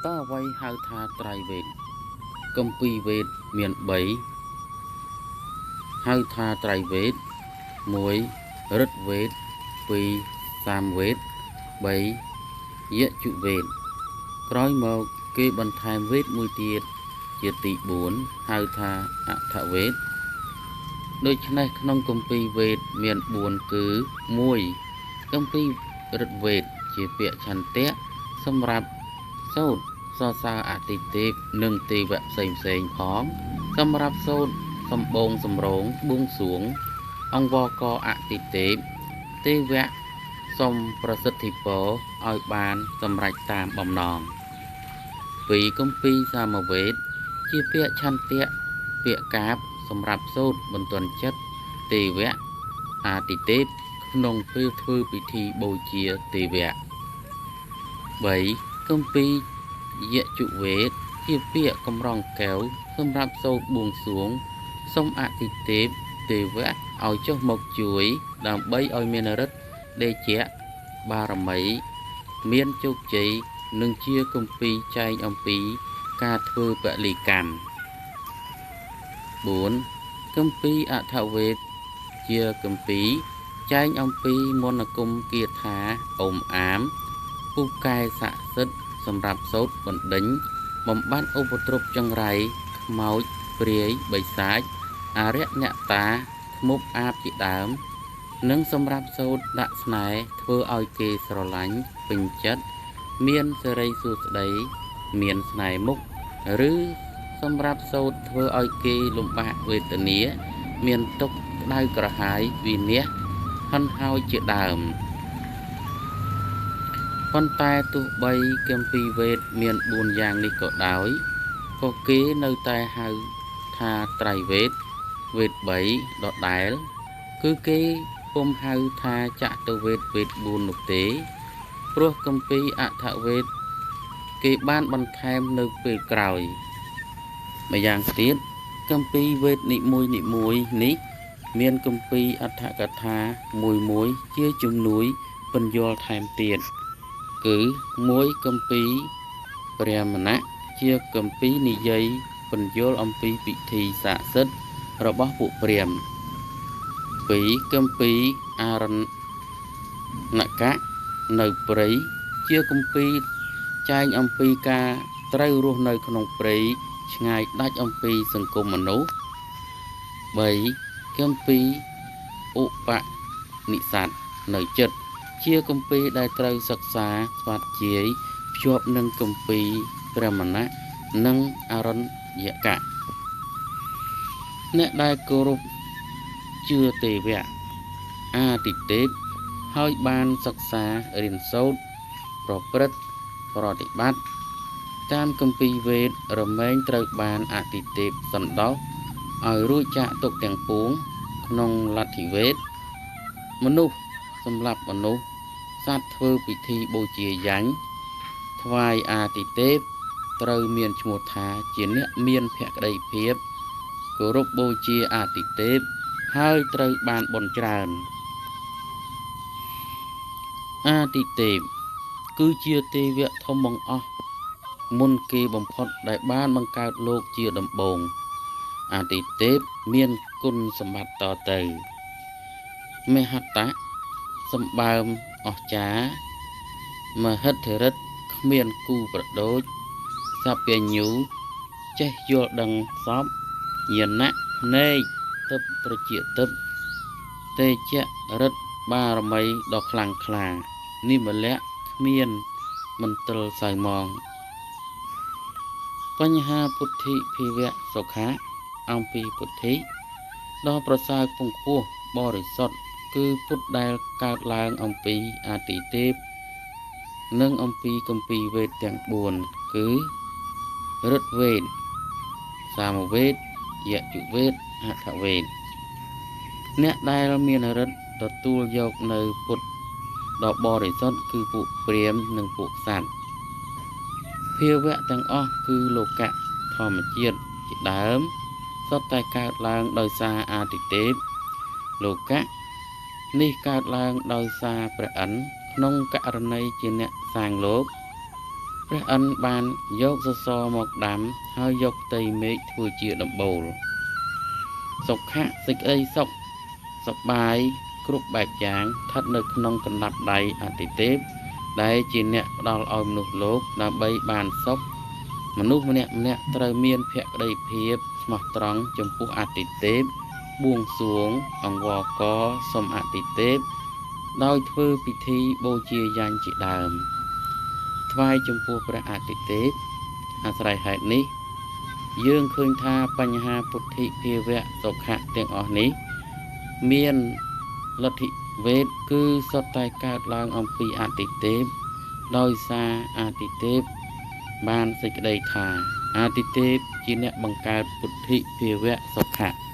តើអ្វីហៅថាត្រៃវេទគម្ពីរវេទមាន3ហៅថាត្រៃវេទ1ឫទ្ធវេទ2សាមវេទ3យជុវេទក្រោយមកគេបន្ថែមវេទមួយទៀតជាទី4ហៅថាអថវេទដូច្នេះក្នុងគម្ពីរវេទមាន4គឺ1គម្ពីរឫទ្ធវេទជាពាក្យឆន្ទៈសម្រាប់សូត្រសរសើរអតិទេពនិងទេវៈផ្សេងផ្សេងផងសម្រាប់សូត្រសម្បងសម្រងបួងសួងអង្វរកអតិទេពទេវៈសូមប្រសិទ្ធិពរឲ្យបានសម្រេចតាមបំណង2គម្ពីរសាមវេទជាពាក្យឆន្ទៈពាក្យកាព្យសម្រាប់សូត្របន្ទន់ចិត្តទេវៈអាទិទេពក្នុងពេលធ្វើពិធីបូជាទេវៈ3គម្ពីរយជុវេទជាពាក្យកម្រងកែវសម្រាប់សូត្របួងសួងសូមអតិទេពទេវៈឲ្យចុះមកជួយដើម្បីឲ្យមានឫទ្ធិដេជៈបារមីមានជោគជ័យនិងជាគម្ពីរចែងអំពីការធ្វើពលីកម្ម4គម្ពីរអថវេទជាគម្ពីរចែងអំពីមន្តអាគមគាថាអុំអាមពូកែស័ក្តិសិទ្ធិសម្រាប់សូត្របណ្ដេញបំបត្តិឧបទ្រពចង្រៃខ្មោចព្រាយបិសាចអរិយអ្នកតាធ្មប់អាបជាដើមនិងសម្រាប់សូត្រដាក់ស្នេហ៍ធ្វើឲ្យគេស្រឡាញ់ពេញចិត្តមានសិរីសួស្តីមានស្នេហ៍មុខឬសម្រាប់សូត្រធ្វើឲ្យគេលំបាកវេទនាមានទុក្ខក្តៅក្រហាយវិនាសហិនហោចជាដើមប៉ុន្តែទោះបីគម្ពីរវេទមាន4យ៉ាងនេះក៏ដោយក៏គេនៅតែហៅថាត្រៃវេទវេទ3ដដែលគឺគេពុំហៅថាចតុវេទវេទ4នោះទេព្រោះគម្ពីរអថវេទគេបានបន្ថែមនៅពេលក្រោយម្យ៉ាងទៀតគម្ពីរវេទនីមួយៗនេះមានគម្ពីរអត្ថកថាមួយៗជាជំនួយពន្យល់ថែមទៀតគឺ1គម្ពីរព្រាហ្មណៈជាគម្ពីរនិយាយពន្យល់អំពីពិធីស័ក្តិសិទ្ធិរបស់ពួកព្រាហ្មណ៍2គម្ពីរអារណកៈនៅព្រៃជាគម្ពីរចែងអំពីការត្រូវរស់នៅក្នុងព្រៃឆ្ងាយដាច់អំពីសង្គមមនុស្ស3គម្ពីរឧបនិស្ស័តនៅចិត្តជាគម្ពីរដែលត្រូវសិក្សាស្វាធ្យាយភ្ជាប់នឹងគម្ពីរព្រាហ្មណៈនិងអរញ្ញកៈអ្នកដែលគោរពជឿទេវៈអាទិទេពហើយបានសិក្សារៀនសូត្រប្រព្រឹត្តប្រតិបត្តិតាមគម្ពីរវេទរមែងត្រូវបានអតិទេពសន្តោសឲ្យរួចចាកទុកទាំងពួងក្នុងលទ្ធិវេទមនុស្សសម្រាប់មនុស្សសត្វធ្វើពិធីបូជាយញ្ញថ្វាយអាទិទេពត្រូវមានឈ្មោះថាជាអ្នកមានភក្តីភាពគោរពបូជាអាទិទេពហើយត្រូវបានបុណ្យច្រើនអាទិទេពគឺជាទេវៈធំបង្អស់មុនគេបំផុតដែលបានបង្កើតលោកជាដំបូងអាទិទេពមានគុណសម្បត្តិតទៅមហត្តៈសម្បើមអស្ចារ្យមហិទ្ធិឫទ្ធិគ្មានគូប្រដូចសព្វញ្ញូចេះយល់ដឹងសពញាណៈភ្នែកទឹកត្រចៀកទឹកទេជៈឫទ្ធិបារមីដ៏ខ្លាំងក្លានិមលៈគ្មានមន្ទិលសៅមងបញ្ហាពុទ្ធិភិវៈសុខៈអំពីពុទ្ធិដ៏ប្រសើរខ្ពង់ខ្ពស់បរិសុទ្ធគឺពុទ្ធដែលកើតឡើងអំពីអាទិទេពនិងអំពីគម្ពីរវេទទាំង4គឺឫទ្ធិវេទសាមវេទយជុវេទអថវេទអ្នកដែលមានឫទ្ធិទទួលយកនៅពុទ្ធដ៏បរិសុទ្ធគឺពួកព្រាហ្មណ៍និងពួកសត្វភាវៈទាំងអស់គឺលោកៈធម្មជាតិជាដើមសុទ្ធតែកើតឡើងដោយសារអាទិទេពលោកៈនេះកើតឡើងដោយសារព្រះឥន្ទក្នុងករណីជាអ្នកសាងលោក ព្រះ ព្រះឥន្ទបានយកសសរមកដាំ ហើយយកផ្ទៃមេឃធ្វើជាដំបូល សុខៈសេចក្តីសុខសប្បាយគ្រប់បែបយ៉ាងស្ថិតនៅក្នុងកណ្ដាប់ដៃអាទិទេព ដែលជាអ្នកផ្ដល់ឲ្យមនុស្សលោកដើម្បីបានសុខ មនុស្សម្នាក់ៗត្រូវមានភក្តីភាពស្មោះត្រង់ចំពោះអាទិទេព បួងសួងអង្វរកសុំអាទិទេព ដោយធ្វើពិធីបូជាយញ្ញជាដើម ថ្វាយចំពោះព្រះអាទិទេព អាស្រ័យហេតុនេះ យើងឃើញថាបញ្ហាពុទ្ធិភាវៈសុខៈទាំងអស់នេះ មានលទ្ធិវេទគឺសុទ្ធតែកើតឡើងអំពីអាទិទេព ដោយសារអាទិទេពបានសេចក្តីថា អាទិទេពជាអ្នកបង្កើតពុទ្ធិភាវៈសុខៈ។